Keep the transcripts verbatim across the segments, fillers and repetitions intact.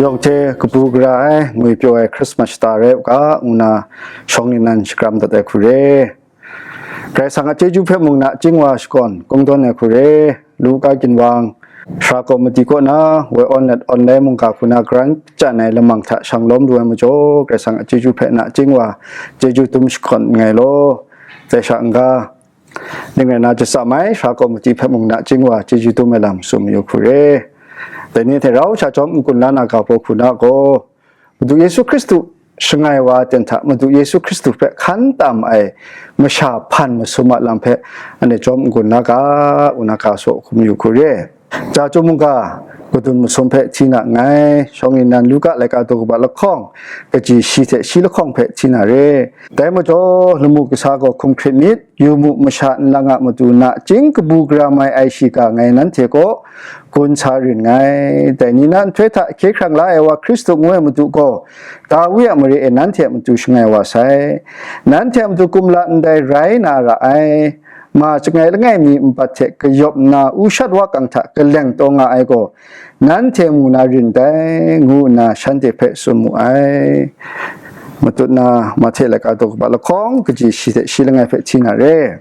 Yawng hte kabu gara ai, ngwi pyaw ai Christmas shata rai u ga, ngu na shawng nnan shakram dat ai hku re. Karai Kasang a chyeju hpe mung nachying wa shakawn kungdawn ai hku re. Luka ginwang, sara kaw madi kaw na woi awn let awn lai mungga hku na karan chyan ai lamang hta shang lawm lu ai majaw, Karai Kasang a chyeju hpe nachying wa, chyeju dum shakawn nngai law. Dai sha n-ga, ning rai na, jasa mai sara kaw madi hpe mung nachying wa, chyeju dum ai lam tsun mayu hku re. Dai ni hte rau sha chyawm n-gun la na ga baw hku na gaw, Madu Yesu Hkristu shangai wa ten hta Madu Yesu Hkristu hpe hkan tam ai masha hpan masum a lam hpe anhte chyawm n-gun la ga, ngu na ga saw hkum yu hku re. Ja chyum mungga, kadun masum hpe hti na nngai, shawng nnan Luka laika daw kaba lahkawng, kaji shi hte shi lahkawng hpe hti na re. Dai majaw, lamu kasa gaw hkum hkrit myit, yu mu, masha nlang a matu nachying kabu gara mai ai shiga ngai nanhte kaw gun sa rin ngai. Dai ni na nhtoi hta hkye hkrang la ai wa Hkristu ngu ai Madu gaw, Dawi a mare e nanhte a matu shangai wa sai. Nanhte a matu kumla ndai rai na ra ai. Ma chyangai langai mi npat hte kayawp nna, u shat wa kang hta kaleng taw nga ai gaw, nanhte mu na rin dai, ngu nna shanhte hpe tsun mu ai. Matut na Mahte laika daw kaba lahkawng, kaji shi hte shi langai hpe hti na re.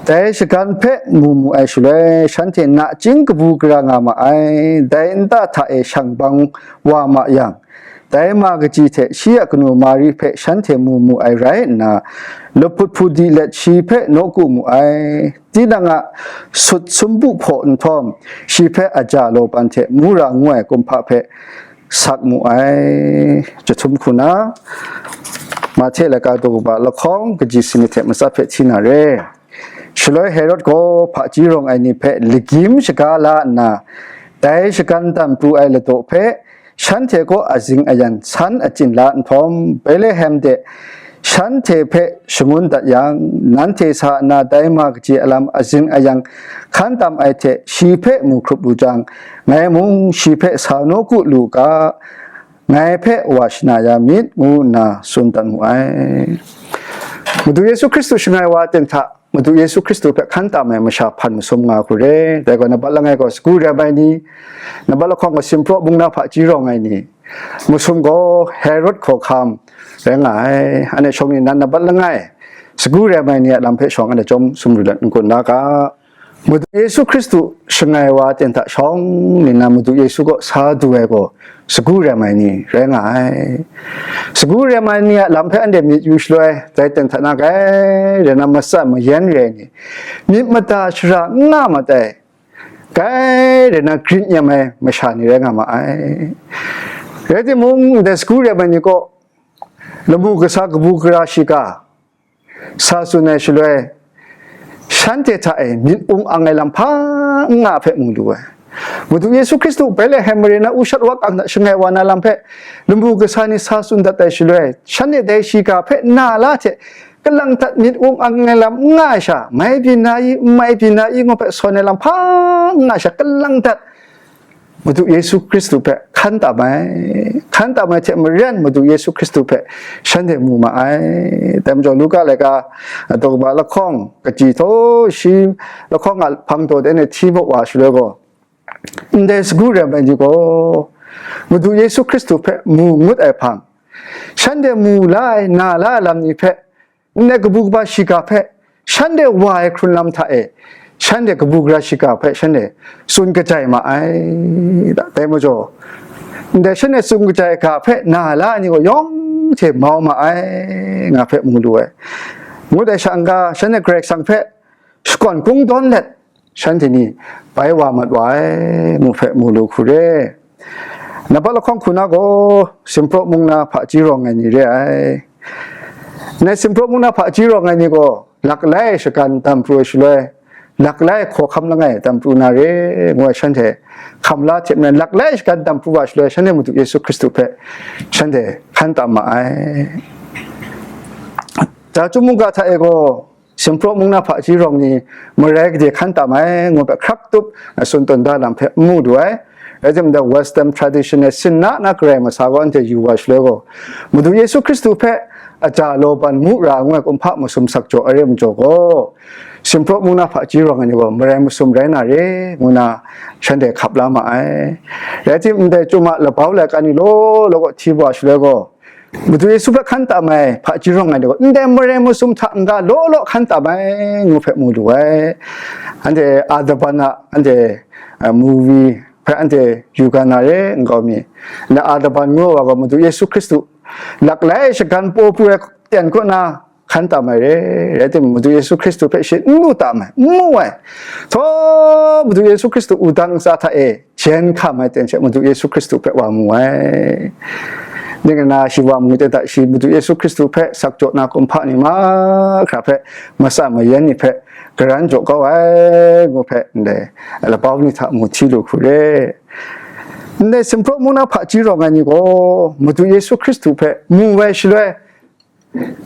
Dai shagan hpe mu mu ai shaloi, shanhte nachying kabu gara nga ma ai. Dai nta hta e shang bang wa ma yang, dai ma kaji hte shi a kanu Mari hpe shanhte mu mu ai rai nna, lahput hpu di let shi hpe nawku mu ai. Tinang a sut sumpu hpaw nhtawm, shi hpe aja law ban hte mura ngu ai kumhpa hpe sak mu ai. Jahtum hku na, Mahte laika daw kaba lahkawng, kaji sanit hte matsat hpe hti na re. Shaloi Herod gaw hpaji rawng ai ni hpe lagyim shaga la nna, dai shagan dam pru ai ladaw hpe shanhte kaw azing ayan san achyin la nhtawm, Betlehem de shanhte hpe shangun dat yang, nanhte sa nna dai ma kaji a lam azing ayang hkan tam ai hte shi hpe mu hkrup lu jang, ngai mung shi hpe sa nawku lu ga, ngai hpe wa shana ya myit, ngu nna tsun dat mu ai. Madu Yesu Hkristu shangai wa ten hta Madu Yesu Hkristu hpe hkan tam ai masha hpan masum nga hku re. Dai gaw, nambat langai gaw sagu rem ai ni, nambat lahkawng gaw Simpraw mung na hpaji rawng ai ni, masum gaw Herod hkawhkam rai nga ai. Anhte shawng nnan nambat langai sagu rem ai ni a lam hpe shawng anhte chyawm sumru let n-gun la ga. Madu Yesu Hkristu shangai wa ten hta shawng nna Madu Yesu kaw sa du ai gaw sagu rem ai ni rai nga ai. Sagu rem ai ni a lam hpe anhte myit yu shaloi, dai ten hta na grai rai na matsan mayan re ai ni, myit mada shara n nga mat ai, grai rai na grit nyam ai masha ni rai nga ma ai. Rai timung, ndai sagu rem ai ni kaw lamu kasa kabu gara shiga sa tsun ai shaloi, shanhte hta e myit ung ang ai lam hpa n nga hpe mu lu ai. Madu Yesu Hkristu Betlehem mare na u shat wa kang hta shangai wa na lam hpe lamu kasa ni sa tsun dat ai shaloi, shanhte dai shiga hpe na la hte kalang dat myit ung ang ai lam n nga ai sha, mai byin na i, n mai byin na i, ngu hpe sawn ai lam hpa n nga ai sha, kalang dat Madu Yesu Hkristu hpe hkan tam ai. Hkan tam ai hte maren Madu Yesu Hkristu hpe shanhte mu ma ai. Dai majaw, Luka laika daw kaba lahkawng kaji htaw shi lahkawng a hpang taw de ne hti mu wa shaloi gaw, ndai sagu rem ai ni gaw Madu Yesu Hkristu hpe mu ngut ai hpang, shanhte mu la ai, na la ai lam ni hpe, ndai kabu kaba shiga hpe shanhte wa ai hkrun lam hta e, shanhte kabu gara shiga hpe shanhte tsun kajai ma ai. Dai majaw, ndai shanhte tsun kajai ga hpe na la ai ni gaw yawng hte mau ma ai, nga hpe mu lu ai. Ngut ai sha n-ga, shanhte Karai Kasang hpe shakawn kungdawn let, shanhte ni bai wa mat wa ai, ngu hpe mu lu hku re. Nambat lahkawng hku na gaw Simpraw mung na hpaji rawng ai ni re ai. Ndai Simpraw mung na hpaji rawng ai ni gaw laklai shagan dam pru ai shaloi, laklai hkawhkam langai dam pru na re, ngu ai shanhte hkam la hte maren, laklai shagan dam pru wa shaloi, shanhte Madu Yesu Hkristu hpe shanhte hkan tam ma ai. Ja chyum mungga hta e gaw, Simpraw mung na hpaji rawng ni marai gade hkan tam ai, ngu hpe hkrak tup na tsun tawn da lam hpe n mu lu ai. Rai timung, Western tradition e sinna na karai masa gaw anhte yu wa shaloi gaw, Madu Yesu Hkristu hpe aja lawban mu ra ngu ai kumhpa masum sakjaw ai re majaw gaw, simpraw mung na hpaji rawng ai ni gaw marai masum rai na re, ngu na shanhte hkap la ma ai. Rai timung, ndai chyum a labau laika ni law law kaw hti wa shaloi gaw, Madu Yesu hpe hkan tam ai hpaji rawng ai ni gaw, ndai marai masum hta n-ga law law hkan tam ai, ngu hpe mu lu ai. Anhte Adaban a, anhte, a, movie hpe anhte yu ga na re, nkau mi. Ndai Adaban ngu ai wa gaw, Madu Yesu Hkristu laklai shagan paw pru ai ten kaw na hkan tam ai re, rai timung, Madu Yesu Hkristu hpe shi n lu tam ai, n mu ai. Htaw, Madu Yesu Hkristu wudang ntsa hta e jen hkam ai ten she Madu Yesu Hkristu hpe wa mu ai. Ning na shi wa mu ten hta, shi Madu Yesu Hkristu hpe sakjaw na kumhpa ni mahkra hpe, matsan mayan ni hpe garan jaw kau ai, ngu hpe ndai labau ni hta mu hti lu hku re. Ndai simpraw mung na hpaji rawng ai ni gaw, Madu Yesu Hkristu hpe mu ai shaloi,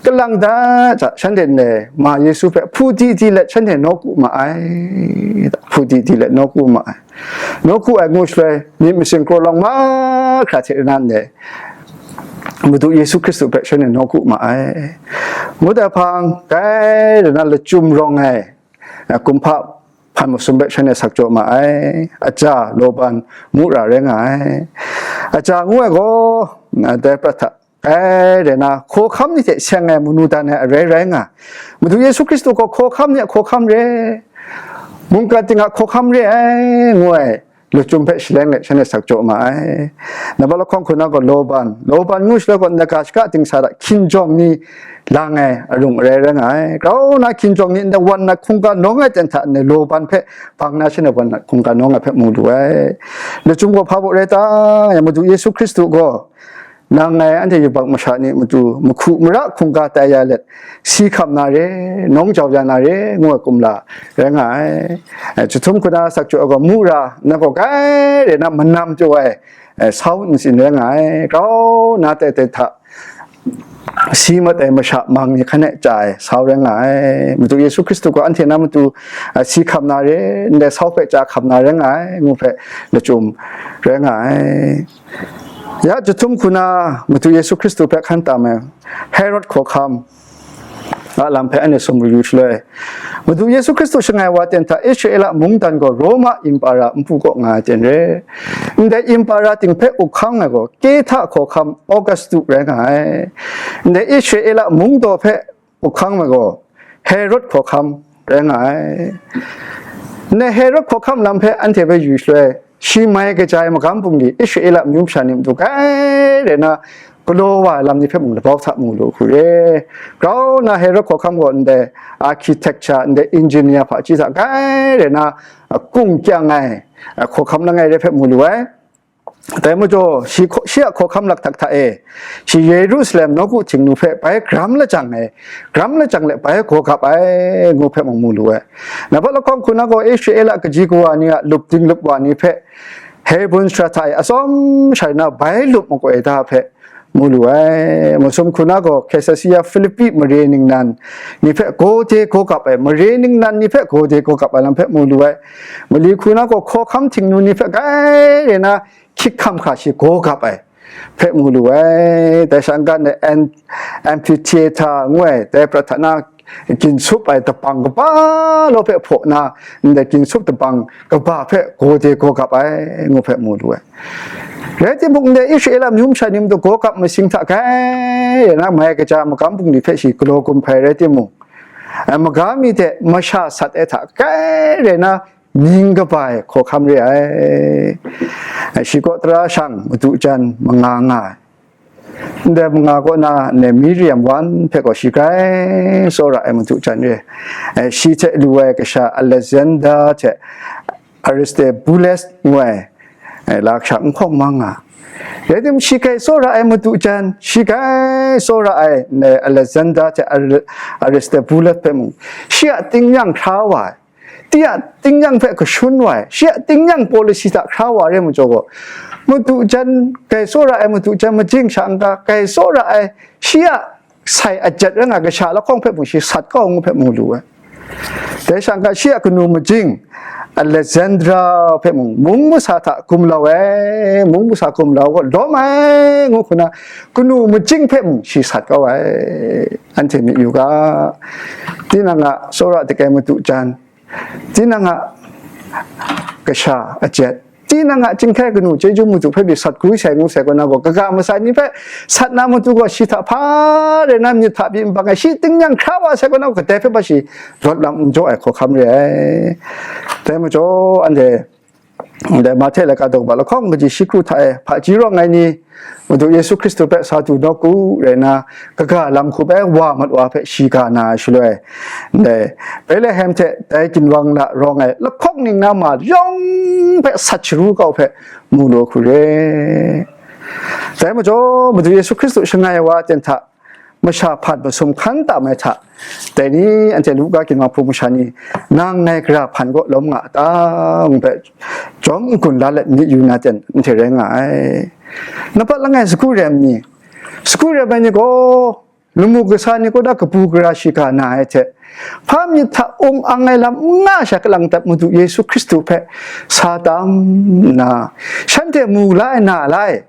kalang da hta shanhte ndai ma Yesu hpe hpu di di let shanhte nawku ma ai, hpu di di let nawku ma ai. Nawku ai ngu shaloi, myit masin kraw lawng mahkra hte na ndai Madu Yesu Hkristu hpe shanhte nawku ma ai. Ngut ai hpang, grai rai na lachyum rawng ai, a, kumhpa hpan masum hpe shanhte sakjaw ma ai, aja lawban mu ra rai nga ai. Aja ngu ai gaw, a, dai prat hta, grai rai na, hkawhkam ni hte seng ai manu dan ai arai rai nga ai. Madu Yesu Hkristu gaw hkawhkam ni a hkawhkam re, mungkan ting a hkawhkam re ai, ngu ai lachyum hpe shaleng let shanhte sakjaw ma ai. Nambat lahkawng hku na gaw lawban, lawban ngu shaloi gaw, ndai ga shaka dingsa hta hkinjawng ni lang ai arung arai rai nga ai. Grau na hkinjawng ni ndai wan nat hkungga nawng ai ten hta ndai lawban hpe bang na shanhte wan nat hkungga nawng ai hpe mu lu ai. Lachyum gaw hpa baw rai ta? Ya, Madu Yesu Hkristu gaw, nang ngai anhte yubak masha ni matu mahku mara hkungga tai ya let, si hkam na re, nawng jau ya na re, ngu ai kumla rai nga ai. Eh, chyahtum hku na sakjaw ai gaw, mu ra, nang gaw grai rai na manam pyaw ai, eh, sau ntsin rai nga ai. Grau na tai tai hta, si mat ai masha mang ni hkan e chya ai sau rai nga ai. Madu Yesu Hkristu gaw anhte na matu, eh, si hkam na re, ndai sau hpe chya hkam na rai nga ai, ngu hpe lachyum rai nga ai. Ya chyahtum hku na Madu Yesu Hkristu hpe hkan tam ai Herod hkawhkam a lam hpe anhte sumru yu shaloi, Madu Yesu Hkristu shangai wa ten hta Israela mungdan gaw Roma Impara npu kaw nga ai ten re. Ndai Impara ting hpe up hkang ai gaw Kehta hkawhkam Augustu rai nga ai. Ndai Israela mungdaw hpe up hkang ai gaw Herod hkawhkam rai nga ai. Ndai Herod hkawhkam lam hpe anhte hpe yu shaloi, shi mai kaja ai magam bungli Israela amyu masha ni matu grai rai na galaw wa ai lam ni hpe mung labau hta mu lu hku re. Grau na Herod hkawhkam gaw ndai architecture, ndai engineer hpaji hta grai rai na, a, kung kyang ai, a, hkawhkam langai re hpe mu lu ai. Dai majaw, shi hkaw-, shi a hkawhkam lakhtak hta e, shi Yerusalem nawku Htingnu hpe bai gram lajang ai, gram lajang let bai gaw gap ai, ngu hpe mung mu lu ai. Nambat lahkawng hku na gaw Israela kaji kawa ni a lup dinglup wa ni hpe Hebron shara hta e atsawm shara na bai lup makoi da hpe mu lu ai. Masum hku na gaw Caesarea Philippi mare ningnan ni hpe gaw de gaw gap ai, mare ningnan ni hpe gaw de gaw gap ai lam hpe mu lu ai. Mali hku na gaw hkawhkam Htingnu ni hpe grai rai na hkyik hkam hkra shi gaw gap ai hpe mu lu ai. Dai sha n-ga ndai Am-, Amphitheater ngu ai, dai prat hta na ginsup ai dabang kaba law hpe hpaw na, ndai ginsup dabang kaba hpe gaw de gaw gap ai, ngu hpe mu lu ai. Rai timung, ndai Israela amyu masha ni matu gaw gap masing hta grai rai na mai kaja magam bungli hpe shi galaw gum hpai rai timung, ai, maga mi hte masha sat ai hta grai rai na mying kaba ai hkawhkam re ai. Shi kaw tara shang madu jan manga nga ai. Ndai manga kaw na ndai Miriam wan hpe gaw shi grai tsawra ai madu jan re ai. Shi hte lu ai kasha Alexander hte Aristobulus ngu ai, ai, lakasha n hkawng mang nga. Rai timung, shi grai tsawra ai madu jan, shi grai tsawra ai, ndai Alexander hte Ar-, Aristobulus hpe mung, shi a tingnyang hkra wa ai, ti a tingnyang hpe kashun wa ai, shi a tingnyang policy hta hkra wa ai re majaw gaw, madu jan, grai tsawra ai madu jan majing sha n-ga, grai tsawra ai, shi a sai ajat rai nga ai kasha lahkawng hpe mung shi sat kau ngu hpe mu lu ai. Dai sha n-ga shi a kanu majing Alexandra hpe mung, mung masa hta gumlau ai, mung masa gumlau gaw lawm ai, ngu hku na, kanu majing hpe mung shi sat kau ai, anhte myit yu ga. Tinang a tsawra dakai madu jan, tinang a kasha ajet, tinang a chyinghkai kanu chyeju madu hpe pyi sat kru sai ngu sai kaw na gaw, kaga masai ni hpe sat na matu gaw, shi hta hpa rai na myit hta pyi n bang ai, shi tingnyang hkra wa sai kaw na gaw, kadai hpe hpa shi lawt lam n jaw ai hkawhkam re ai. Dai majaw, anhte, dai Mahte laika daw ba lahkawng kaji shi kru hta e hpaji rawng ai ni, Madu Yesu Hkristu hpe sa du nawku rai nna, kaga lam hku bai wa mat wa hpe shiga na ai shaloi, ndai Betlehem hte dai ginwang na rawng ai lahkawng ning na ma yawng hpe sat sharu kau hpe mu lu hku re. Dai majaw, Madu Yesu Hkristu shangai ai wa ten hta masha hpan masum hkan tam ai hta, dai ni anhte Luka ginwang hpung masha ni, nang ngai gara hpan kaw lawm nga a ta? ngu hpe jawm n-gun la let myit yu na ten anhte rai nga ai. Nampat langai sagu rem ni, sagu rem ai ni gaw, lamu kasa ni kaw da kabu gara shiga na ai hte, hpa myit hta ung ang ai lam n nga sha kalang dat Madu Yesu Hkristu hpe sa tam nna, shanhte mu la ai, na la ai,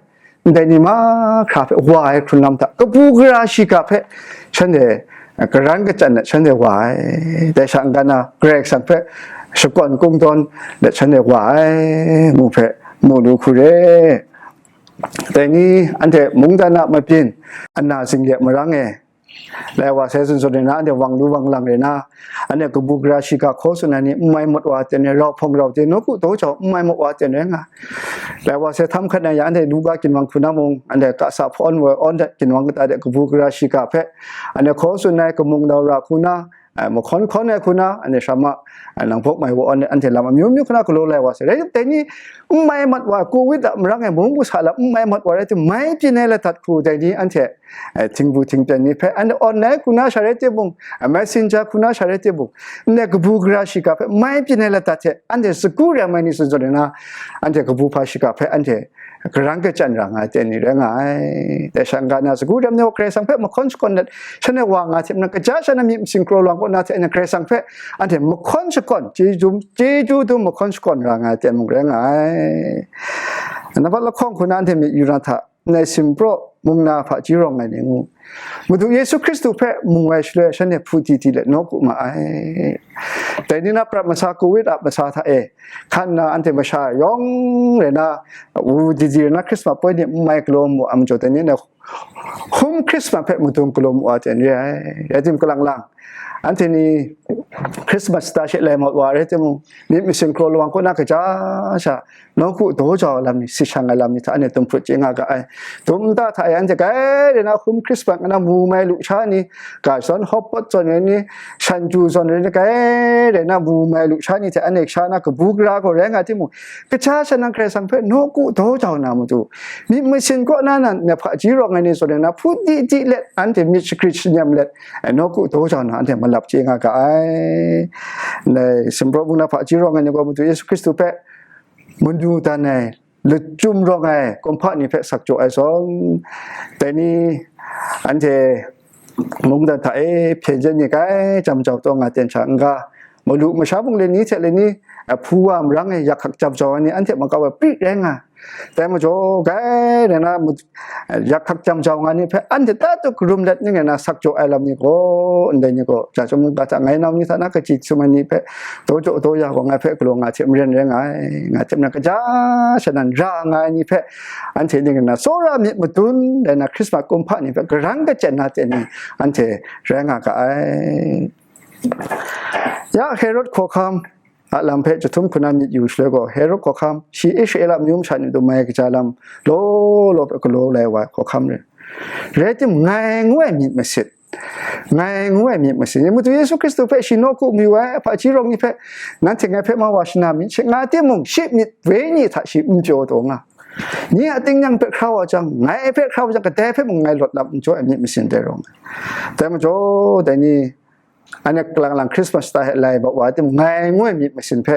ndai ni mahkra hpe wa ai hkrun lam hta, kabu gara shiga hpe shanhte karan kachyan dat shanhte wa ai. Dai sha n-ga na, Karai Kasang hpe shakawn kungdawn dat shanhte wa ai, ngu hpe mu lu hku re. Dai ni anhte mungdan a mabyin ana zinglet marang e, lai wa sai zawn zawn rai na, anhte wang lu wang lang rai na, anhte kabu gara shiga hkaw tsun ai ni n mai mat wa ten rai, rau hpawng rau te, nawku daw jau n mai mat wa ten rai nga. Lai wa sai htam hkat na ya, anhte Luka ginwang hku na mung, anhte kasa hpawn woi awn dat ginwang kata de kabu gara shiga hpe, anhte hkaw tsun ai kamung daw ra hku na, ai, mahkawn hkawn ai hku na, anhte shama, ai, nang hpawk mai wa awn, anhte lam amyu myu hku na galaw lai wa sai. Rai dai ni, n mai mat wa, covid a marang e mung masa lam n mai mat wa rai tim, mai byin ai ladat hku dai ni anhte, ai, htingbu htingpyan ni hpe, anhte online hku na sha rai timung, ai, messenger hku na sha rai timung, ndai kabu gara shiga hpe mai byin ai ladat hte, anhte sagu rem ai ni zawn zawn rai na, anhte kabu hpa shiga hpe, anhte karan kachyan ra nga ai ten ni rai nga ai. Dai sha n-ga na, sagu rem ni gaw Karai Kasang hpe mahkawn shakawn let, shanhte wa nga hte maren, kaja sha na myit masin kraw lawang kaw na hte, anhte Karai Kasang hpe anhte mahkawn shakawn, chyeju, chyeju dum mahkawn shakawn ra nga ai ten mung rai nga ai. Nampat lahkawng hku na anhte myit yu na hta, ndai Simpraw mung na hpaji rawng ai ni ngu, Madu Yesu Hkristu hpe mu ai shaloi, shanhte hpu di di let nawku ma ai. Dai ni na prat masa, covid a masa hta e, hkan na anhte masha yawng rai na, wu di di rai na Christmas poi ni n mai galaw mu a majaw, dai ni na hum Christmas hpe madung galaw mu a ten re ai. Rai tim, kalang lang, anhte ni Christmas ta she lai mat wa rai timung, myit masin kraw lawang kaw na kaja sha, nawku daw jau ai lam ni, si shang ai lam ni hta anhte tum hput chye nga ga ai. Tum nta hta e anhte grai rai na hum Christmas nga na mu mai lu sha ni, ga zawn hawpawt zawn rai ni, shan ju zawn rai ni, grai rai na mu mai lu sha ni hte anhte sha na kabu gara gaw rai nga timung, kaja sha nang Karai Kasang hpe nawku daw jau na matu, myit masin kaw na nan na hpaji rawng ai ni zawn rai na, hpu di di let, anhte myit shagrit shanyam let, ai, nawku daw jau na anhte malap chye nga ga ai. Ndai Simpraw mung na hpaji rawng ai ni gaw Madu Yesu Hkristu hpe manu dan ai, lachyum rawng ai kumhpa ni hpe sak jaw ai zawn, dai ni anhte mungdan hta e hpyen jen ni grai jam jau taw nga ten sha n-ga, malu masha mung le ni hte le ni, a, hpu wa marang e yak hkak jam jau ai ni anhte makau ai pri rai nga. Dai majaw, grai rai na, yak hkak jam jau nga ni hpe anhte tatut karum let ning rai na sak jaw ai lam ni gaw, ndai ni gaw, ja chyawm mungga hta ngai nau ni hta na kaji sum ai ni hpe, daw jaw daw ya gaw ngai hpe galaw nga hte maren rai nga ai, nga hte maren kaja sha nan ra nga ai ni hpe, anhte ning rai na tsawra myit madun, dai na Hkrismat kumhpa ni hpe karan kachyan na hte ni, anhte rai nga ga ai. Ya Herod hkawhkam a lam hpe chyahtum hku na myit yu shaloi gaw, Herod hkawhkam, shi Israela amyu masha ni matu mai kaja lam law law hpe galaw lai wa ai hkawhkam rai. Rai timung, ngai ngu ai myit masit, ngai ngu ai myit masit, Madu Yesu Hkristu hpe shi nawku mayu ai hpaji rawng ni hpe, nanhte ngai hpe ma wa shana myit she nga timung, shi myit wenyi hta shi n pyaw taw nga. Nye a tingnyang hpe hkra wa jang, ngai hpe hkra wa jang, kadai hpe mung ngai lawt lam n jaw ai myit masin dai rawng ai. Dai majaw, dai ni, anhte kalang lang Christmas ta hte lai mat wa ai timung, ngai ngu ai myit masin hpe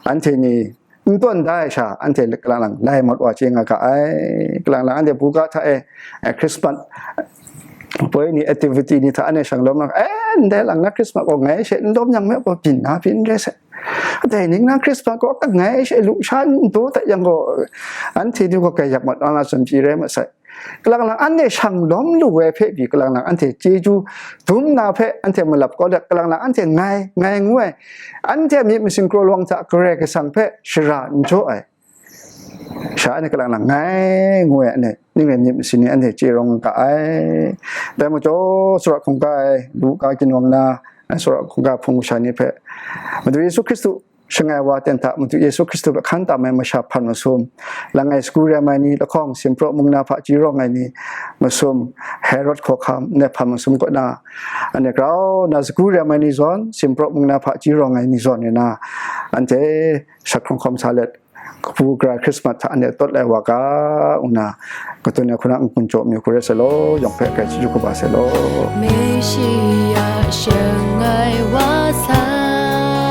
anhte ni n tawn da ai sha, anhte kalang lang lai mat wa chye nga ga ai. Kalang lang anhte buga hta e, eh, Christmas poi ni, activity ni hta anhte shang lawm na, eh, ndai lang na Christmas gaw ngai she n dawm yang me gaw, byin na byin n re sai. Dai ning na Christmas gaw ngai she lu sha n daw dat yang gaw, anhte du gaw gaiyak mat na na tsun pyi rai masai. Kalang lang anhte shang lawm lu ai hpe pyi, kalang lang anhte chyeju dum na hpe anhte malap kau let, kalang lang anhte ngai, ngai ngu ai, anhte myit masin kraw lawang hta Karai Kasang hpe shara n jaw ai. Sha anhte kalang lang ngai ngu ai, anhte ning rai myit masin ni anhte chye rawng nga ai. Dai majaw, Sara hkungga ai, Luka ginwang na, Sara hkungga hpung masha ni hpe, Madu Yesu Hkristu shangai wa ten hta, Madu Yesu Hkristu hpe hkan tam ai masha hpan masum, langai sagu rem ai ni lahkawng, Simpraw mung na hpaji rawng ai ni masum, Herod hkawhkam, ndai hpan masum kaw na, anhte grau na sagu rem ai ni zawn, Simpraw mung na hpaji rawng ai ni zawn rai na, anhte shat hkawm hkawm sa let, kabu gara Christmas hta anhte tawt lai wa ga, ngu na, katun ai hku na n-gun jaw mi hku rai sai law, yawng hpe grai chyeju kaba sai law. Mesia shangai wa sai,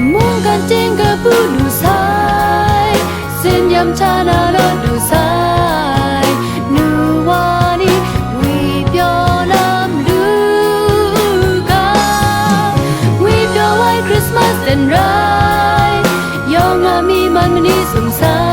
mungkan ting kabu lu sai, sinyam hta na lawt lu sai, nu wa ni ngwi pyaw lam lu ga, ngwi pyaw ai Christmas dan rai, yawng a mi man mani sung sai.